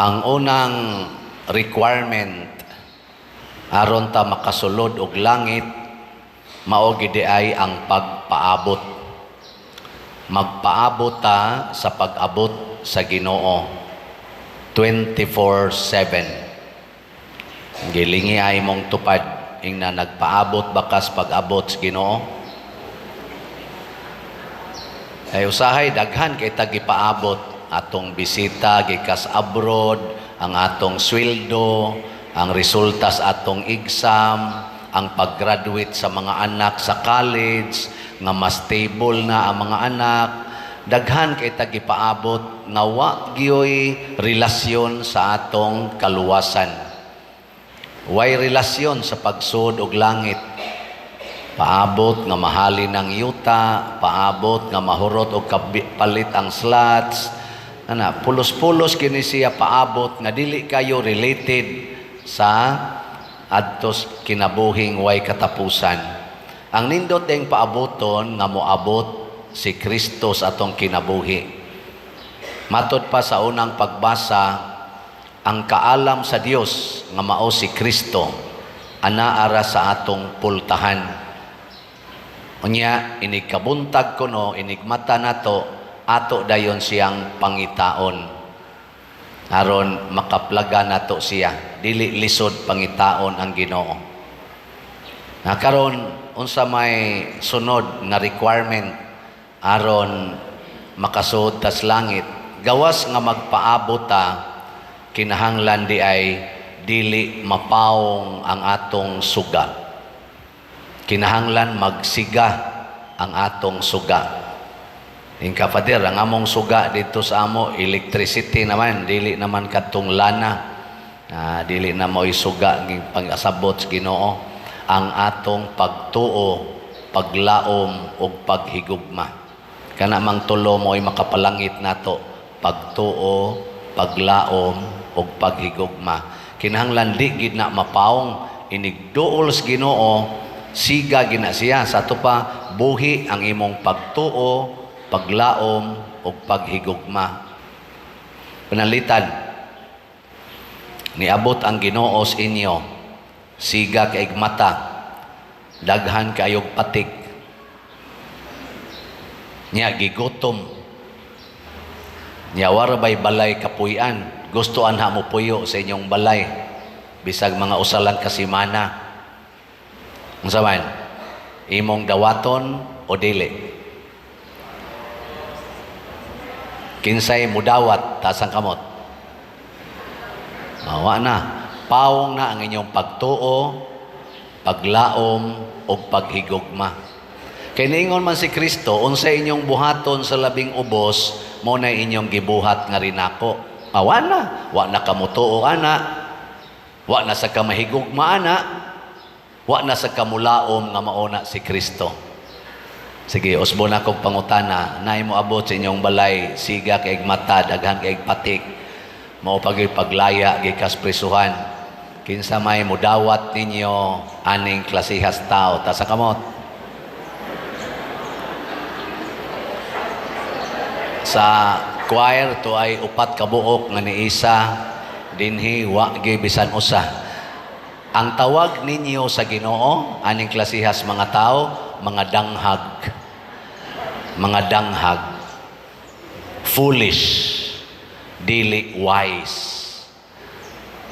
Ang unang requirement aron ta makasulod og langit mao gid ay ang pagpaabot. Magpaabot ta sa pag-abot sa Ginoo 24/7. Gilingi ay mong tupad ingna nagpaabot bakas pag-abot sa Ginoo. Ay usahay daghan kay ta gipaabot atong bisita gikas abroad, ang atong sweldo, ang resulta sa atong exam, ang pag-graduate sa mga anak sa college, nga mas stable na ang mga anak. Daghan kay ta gipaabot nga wa gyoy relasyon sa atong kaluwasan. Way relasyon sa pagsud og langit. Paabot nga mahalin ang yuta, paabot nga mahurot og palit ang slots. Ana, pulos-pulos kini siya paabot nga dili kayo related sa adtos kinabuhing way katapusan. Ang nindot ding paaboton nga moabot si Kristo sa atong kinabuhi. Matod pa sa unang pagbasa, ang kaalam sa Dios nga mao si Kristo anaa ra sa atong pultahan. Unya, inig kabuntag kuno, inig mata nato, ato dayon siyang pangitaon. Aron makaplaga nato siya. Dili lisod pangitaon ang Ginoo. Na karon unsa may sunod nga requirement aron makasud tas langit? Gawas nga magpaabot ta, kinahanglan di ay dili mapawong ang atong suga. Kinahanglan magsiga ang atong suga. Inka Father, ang among suga dito sa amo, electricity naman, dili naman kadtong lana. Dili na mo'y suga ging pag-asabot sa Ginoo. Ang atong pagtuo, paglaom ug paghigugma. Kana mang tulo mo'y makapalangit nato. Pagtuo, paglaom ug paghigugma. Kinahanglan di gid na mapawong inig duol sa Ginoo, siga gina siya. Sa ato pa buhi ang imong pagtuo, paglaom ug paghigugma. Panalitan, niabot ang Ginoo sa inyo, siga kaig mata, daghan kayog patik. Nya gigutom. Nya wara bay balay kapuy-an? Gusto anha mo puyo sa inyong balay. Bisag mga usa lang ka semana. Unsa man? Imong dawaton o dili? Kinsay mudawat, taas ang kamot. Wa na. Pawong na ang inyong pagtuo, paglaom, o paghigugma. Kay niingon man si Kristo, unsa inyong buhaton sa labing ubos, mo na inyong gibuhat nga rinako. Awa na. Wa na kamutuo ana. Wa na sa kamahigugma ana. Wa na sa kamulaom nga mauna si Kristo. Sige, usbo na kong pangutana. Naay mo abot sa inyong balay, siga kay mata, daghan kay patik. Mao pag paglaya gikas prisuhan. Kinsa may mudawat ninyo aning klasihas tao? Ta sa kamot. Sa choir to ay upat ka buok nga niisa dinhi wa gi bisan usa. Ang tawag ninyo sa Ginoo aning klasihas mga tao, mga danghag. Mga danghag. Foolish, dili wise.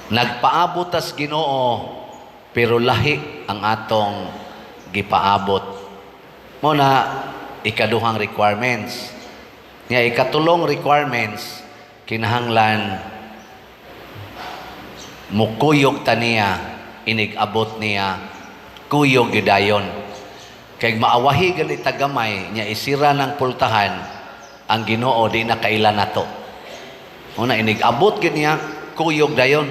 Nagpaabot tas Ginoo pero lahi ang atong gipaabot. Mo na ikaduhang requirements. Nga ikatulong requirements, kinahanglan mukuyog ta niya inig abot niya, kuyog gidayon. Kay maawahi gali ta gamay nya isira ng pultahan ang Ginoo, di na kaila nato. Una inig abot gid niya, kuyog dayon.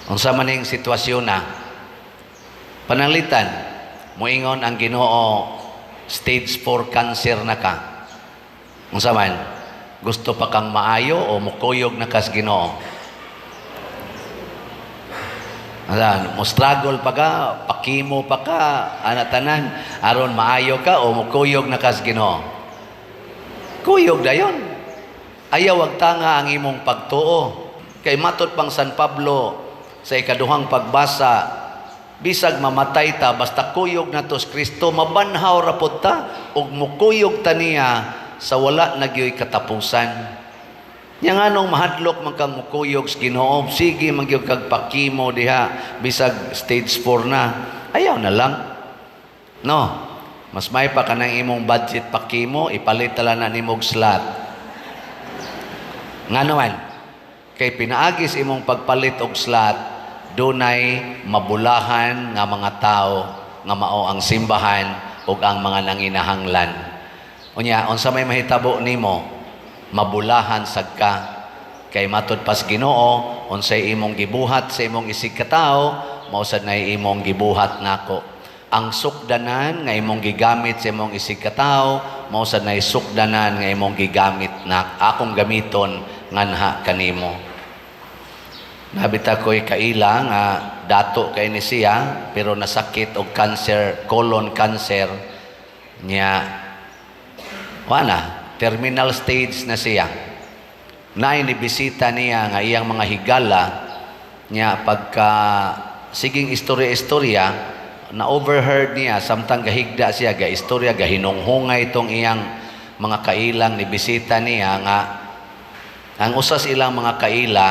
Unsa man ning sitwasyon na? Pananglitan, moingon ang Ginoo, stage 4 cancer na ka. Unsa man? Gusto pa kang maayo o mukuyog na kas Ginoo? Asan, mo struggle pa ka, pakimo pa ka, ana tanan, aron maayo ka o mukuyog na kas Ginoo? Kuyog dayon. Ayaw agtanga ang imong pagtuo. Kay matod pang San Pablo sa ikaduhang pagbasa, bisag mamatay ta, basta kuyog nato si Kristo, mabanhaw ra pod ta ug mukuyog ta niya sa wala na gyoy katapusan. Nya nganong mahadlok man kang mukuyog sa Ginoo, sige man gyud kag pa-chemo diha bisag stage 4 na. Ayaw na lang. No. Mas may pa kanang imong budget pa-chemo, ipalit tala na nimog slot. Nga naman, kay pinaagi sa imong pagpalit og slot, dunay mabulahan nga mga tao nga mao ang simbahan ug ang mga nanginahanglan. Unya, unsa may mahitabo nimo? Mabulahan sad ka. Kay matud pas Ginoo, unsay imong gibuhat sa imong isig katawo, mao sad nay imong gibuhat nako. Ang sukdanan nga imong gigamit sa imong isig katawo, mao sad nay sukdanan nga imong gigamit na akong gamiton nganha kanimo. Nabita ko'y kaila nga dato kay ni siya pero nasakit og cancer, colon cancer niya. Wala, terminal stage na siya. Naay ni bisita niya nga iyang mga higala niya. Pagka siging istorya-istorya, na overheard niya samtang gahigda siya ga istorya, gahinunghungay itong iyang mga kailang ni bisita niya, nga ang usas ilang mga kaila,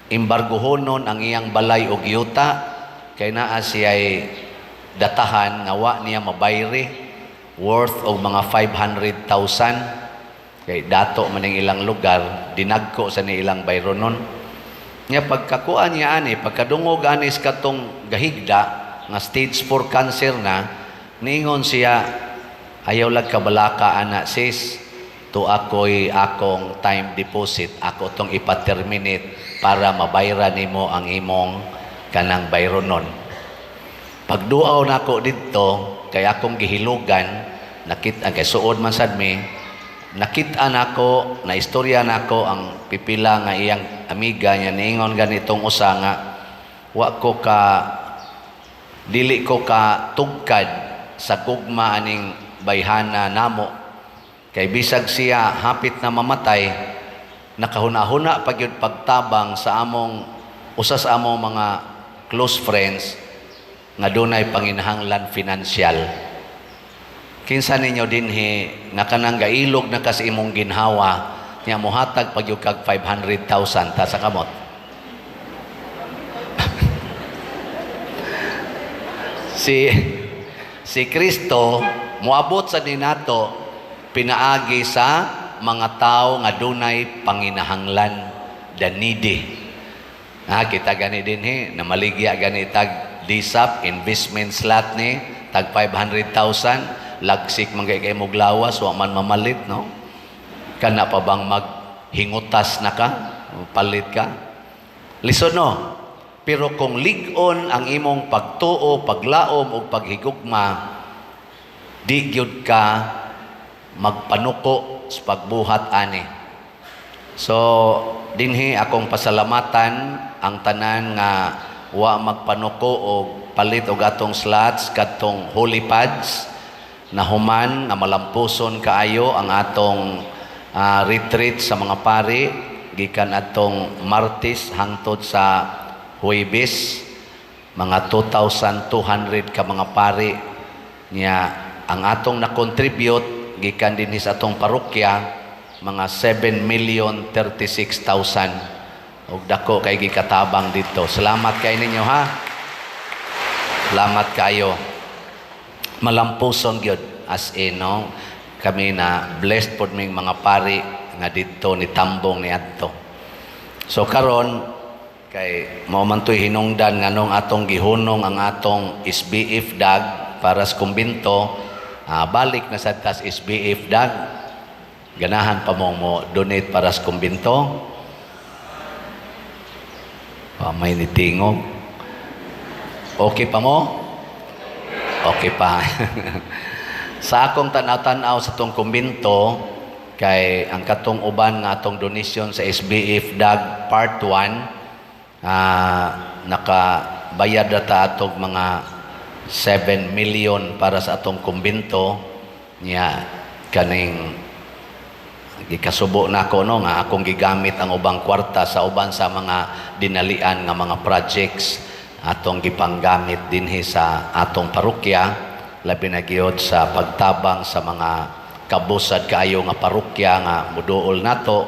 embargohonon ang iyang balay og yuta kay naa siya'y datahan nga wa niya mabayri, worth og mga 500,000, kay dato man ning ilang lugar, dinagko sa ni ilang bayronon niya. Pagkakuan niya ani, pagkadungog ani sa katong gahigda nga stage 4 cancer na, niingon siya, "Ayaw lag kabalaka ana, sis, to ako'y akong time deposit, ako tong ipa-terminate para mabayra nimo ang imong kanang bayronon." Pagduaw nako didto kay akong gihilugan, nakit-an kay suod man sad mi, nakit-an nako, na istorya nako ang pipila nga iyang amiga niya. Niingon ganitong usa nga wa ko ka dili ko ka tugkad sa gugma aning bayhana namo, kay bisag siya hapit na mamatay, nakahuna-huna pa gyud pagtabang sa among usa sa among mga close friends nga dunay panginahanglan financial. Kinsa ninyo dinhi nga kanang gailog na ka sa imong ginhawa nya mohatag pa gyud kag 500,000 ta sa kamot? Si Kristo moabot sa ninato pinaagi sa mga tao nga dunay panginahanglan, the needy. Ha, kita gani dinhi namaligya gani tag DSAP investment slot ni tag 500,000, lagsik man kay kay lawas, wa man mamalit, no? Kana pa bang maghingutas na ka, palit ka? Lisod, no? Pero kung lig-on ang imong pagtuo, paglaom ug paghigugma, di gyud ka magpanuko sa pagbuhat ani. So dinhi akong pasalamatan ang tanan nga wa magpanuko og palit og atong slots kadtong Holy Pads na human nga malampuson kaayo ang atong retreat sa mga pari gikan atong Martes hangtod sa Huwebes, mga 2,200 ka mga pari niya. Ang atong na-contribute gikan dinhi sa atong parokya, mga 7,036,000, ug dako kay gikatabang dito. Salamat kay ninyo, ha. Salamat kayo. Malampuson gyud, as in, no? Kami na blessed pod ming mga pari nga didto ni tambong ni adto. So karon kay mao man to'y hinungdan nganong atong gihunong ang atong SBF DAG para sa kumbinto. Balik na sa tas SBF DAG. Ganahan pa mo mo donate para sa kumbinto? Pa may nitingog. Okay pa mo? Okay pa. Sa akong tanaw-tanaw sa tong kumbinto, kay ang katong uban nga atong donation sa SBF DAG Part 1, nakabayad na ta atong mga 7 million para sa atong kumbinto niya kaning Gikasubo nako, no, nga akong gigamit ang ubang kwarta sa uban sa mga dinalian nga mga projects, atong gipanggamit dinhi sa atong parokya, labi na gyud sa pagtabang sa mga kabusad kaayo nga parokya nga muduol nato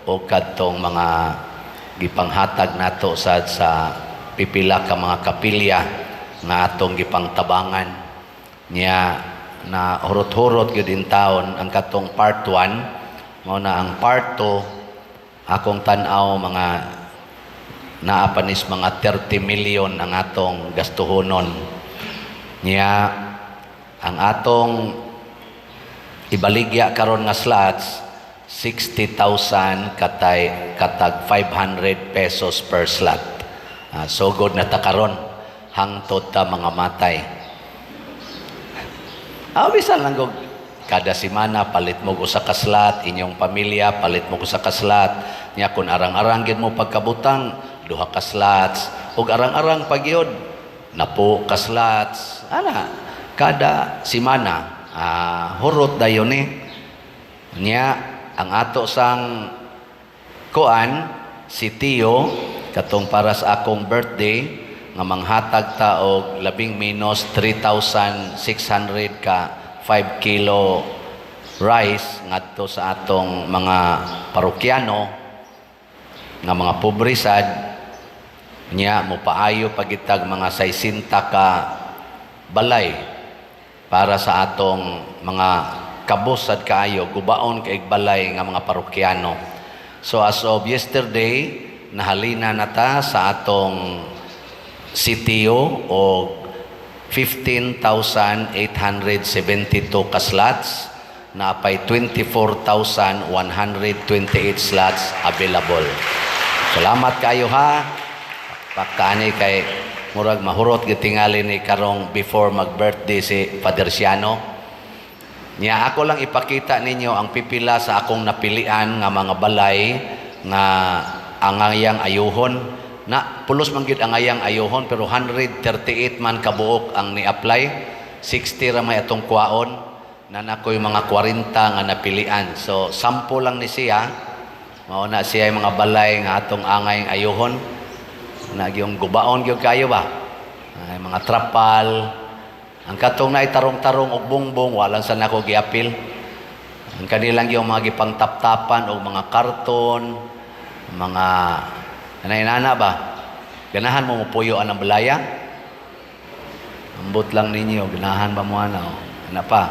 o kadtong mga gipanghatag nato sa pipila ka mga kapilya nga atong gipangtabangan. Niya na hurot-hurot gyud in taon ang katong part 1. Mao na ang part 2, akong tan-aw mga naa pa nis mga 30 million ang atong gastuhonon. Niya ang atong ibaligya karon nga slots, 60,000 katay katag 500 pesos per slot. Sugod na ta karon hangtod ta mga matay. Bisan lang og kada semana palit mo og usa ka slot, inyong pamilya palit mo og usa ka slot. Nya kun arang-arang gid mo pagkabutang, duha ka slots, ug arang-arang pagyod napo ka slots. Ana kada semana, hurot dayon ni. Nya ang ato sang kuan si Tio katong para sa akong birthday nga manghatag ta og labing menos 3,600 ka 5 kilo rice ngadto sa atong mga parokyano nga mga pobre sad. Nya mopaayo pagitag mga 60 ka balay para sa atong mga kabos sad kaayo, gubaon kay balay nga mga parokyano. So as of yesterday, nahalina na ta sa atong CTO og 15,872 ka slots, napay 24,128 slots available. Salamat kayo ha. Pakani kay murag mahurot gitingali ni karong before mag-birthday si Father Siano. Nya ako lang ipakita ninyo ang pipila sa akong napilian nga mga balay nga angayang ayuhon. Na pulos man gyud angayang ayuhon, pero 138 man kabuok ang ni-apply. 60 ra may atong kuwaon na nakoy mga 40 nga napilian. So sample lang ni siya. Mao na siya yung mga balay nga atong angay ayuhon. Na yung gubaon gyud kayo ba? Ay, mga trapal. Ang katong naay tarong-tarong og bongbong, wala sa nako giapil. Ang kanilang yung mga gipangtaptapan og mga karton, mga anay-nana ba? Ganahan mo mupuyo ang balaya? Ambot lang ninyo, ganahan ba mo ana? Oh? Ana pa.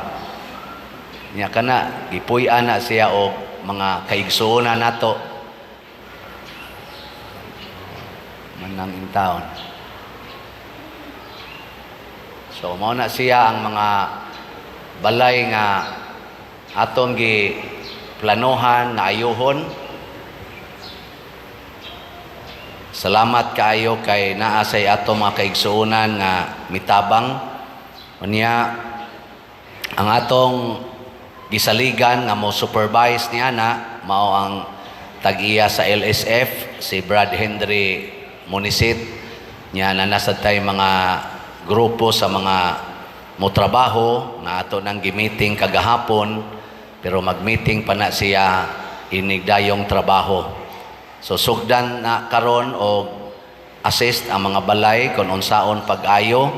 Nya kana gipuy-an na siya og mga kaigsuonan nato. Manang in town. So mao na siya ang mga balay nga atong gi planohan nga ayuhon. Salamat kaayo kay naa say ato mga kaigsuonan nga mitabang. Unya ang atong gisaligan nga mo supervise ni ana mao ang tag-iya sa LSF, si Brad Henry Munisit. Nya na nasa tay mga grupo sa mga motrabaho nga ato nang gi-meeting kagahapon, pero mag-meeting pa na siya inigdayong trabaho. So sugdan na karon og assist ang mga balay kung unsaon pag-ayo.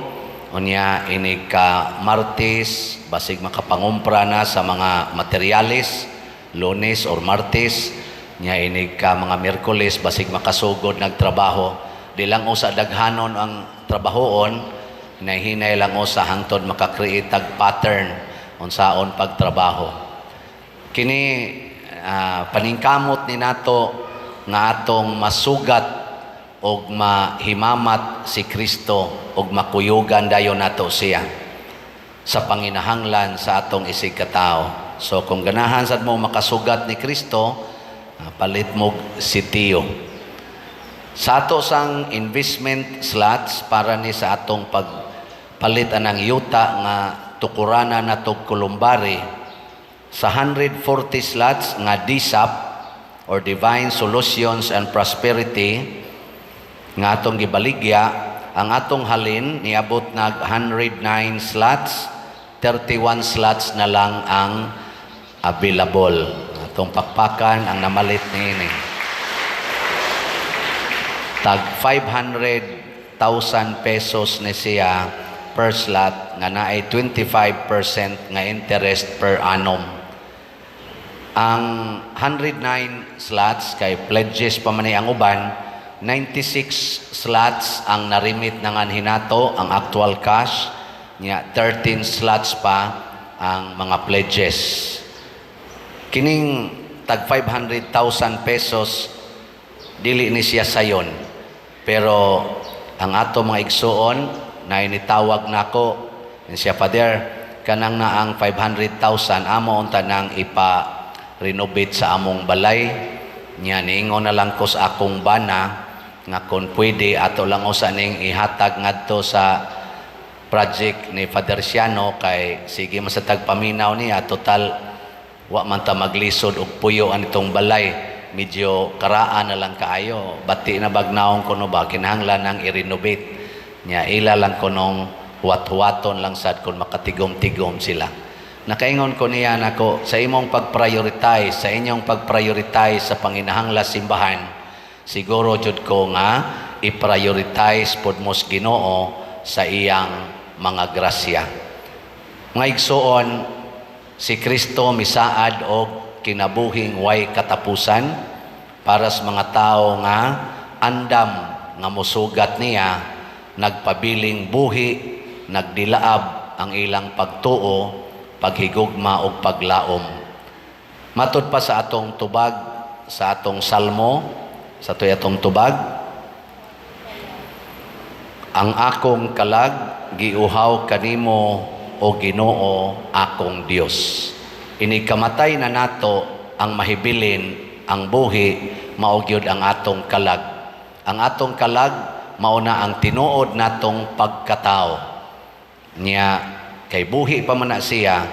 Unya inig ka Martes basig makapangumpra na sa mga materyales, Lunes or Martes. Nya inig ka mga Miyerkules basig makasugod nagtrabaho. Di lang usa daghanon ang trabahoon, hinay-hinay lang usa hangtod makakreate tag pattern unsaon pagtrabaho. Kini paningkamot ni nato nga atong masugat og mahimamat si Kristo og makuyugan dayon nato siya sa panginahanglan sa atong isig katao. So kung ganahan sad mo makasugat ni Kristo, palit mo sitiyo. Sa ato sang investment slots para ni sa atong pagpalit anang yuta nga tukurana natog Columbari, sa 140 slots nga DSAP or Divine Solutions and Prosperity nga atong gibaligya, ang atong halin niabot nag 109 slots, 31 slots na lang ang available. Atong pakpakan ang namalit niini. Tag 500,000 pesos ni siya per slot nga naay 25% nga interest per annum. Ang 109 slots, kay pledges pa man ni ang uban, 96 slots ang narimit na nganhi nato, ang actual cash nya, 13 slots pa ang mga pledges. Kining tag 500,000 pesos, dili ni siya sayon. Pero ang ato mga igsuon na initawag nako siya, "Father, kanang na ang 500,000, amo unta nang ipa renovate sa among balay." Nya niingon na lang ko sa akong bana nga kung pwede, ato lang usa ning ihatag ngadto sa project ni Father Siano, kay sige man sa tagpaminaw niya. Total, wa man ta maglisod og puyo an itong balay, medyo karaan na lang kaayo, bati na bagnaon kuno ba, kinahanglan nang i-renovate niya. Ila lang kunong huwat-huwaton lang sad kung makatigom-tigom sila. Nakaingon ko niya nako, sa imong pag-prioritize, sa inyong pag-prioritize sa panginahanglan simbahan, siguro jud ko nga i-prioritize pod mos Ginoo sa iyang mga grasya. Mga igsuon, si Kristo misaad og kinabuhing way katapusan para sa mga tao nga andam nga musugat niya, nagpabiling buhi, nagdilaab ang ilang pagtuo, paghigugma ug paglaom. Matud pa sa atong tubag, sa atong salmo, sa to'y atong tubag, "Ang akong kalag giuhaw kanimo, o Ginoo, akong Dios." Ini kamatay na nato, ang mahibilin ang buhi mao gyud ang atong kalag. Ang atong kalag mao na ang tinuod natong pagkatao. Nya kay buhi pa man na siya,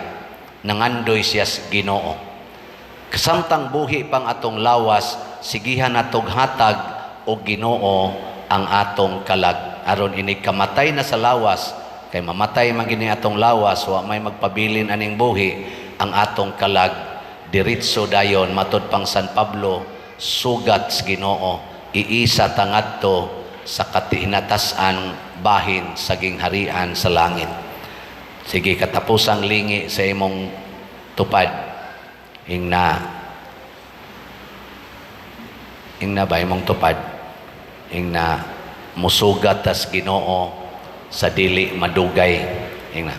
nangandoy siya sa Ginoo. Samtang buhi pang atong lawas, sigihan natog hatag og Ginoo ang atong kalag. Aron ini kamatay na sa lawas, kay mamatay man gini atong lawas, wa may magpabilin aning buhi, ang atong kalag diretso dayon, matud pang San Pablo, sugat sa Ginoo, iisa tangadto sa katinatas-an bahin sa gingharian sa langit. Sige, katapusang lingi sa imong tupad. Ingna. Ingna ba imong tupad? Ingna, musugat tas Ginoo sa dili madugay. Ingna.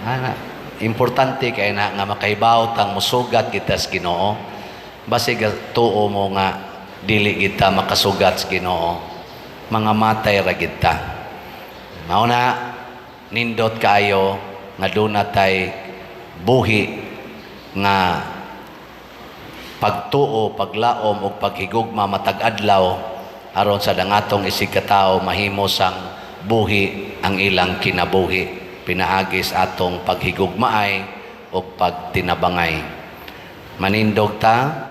Ana, importante kay na nga makahibaw tang musugat kita sa Ginoo. Basig tuo mo nga dili kita makasugat sa Ginoo. Mga matay ra gid ta. Mao na nindot kaayo nga duna tay buhi nga pagtuo, paglaom ug paghigugma matag adlaw, aron sa dangatong isig katawo mahimo sang buhi ang ilang kinabuhi pinaagi sa atong paghigugmaay ug pagtinabangay. Manindog ta.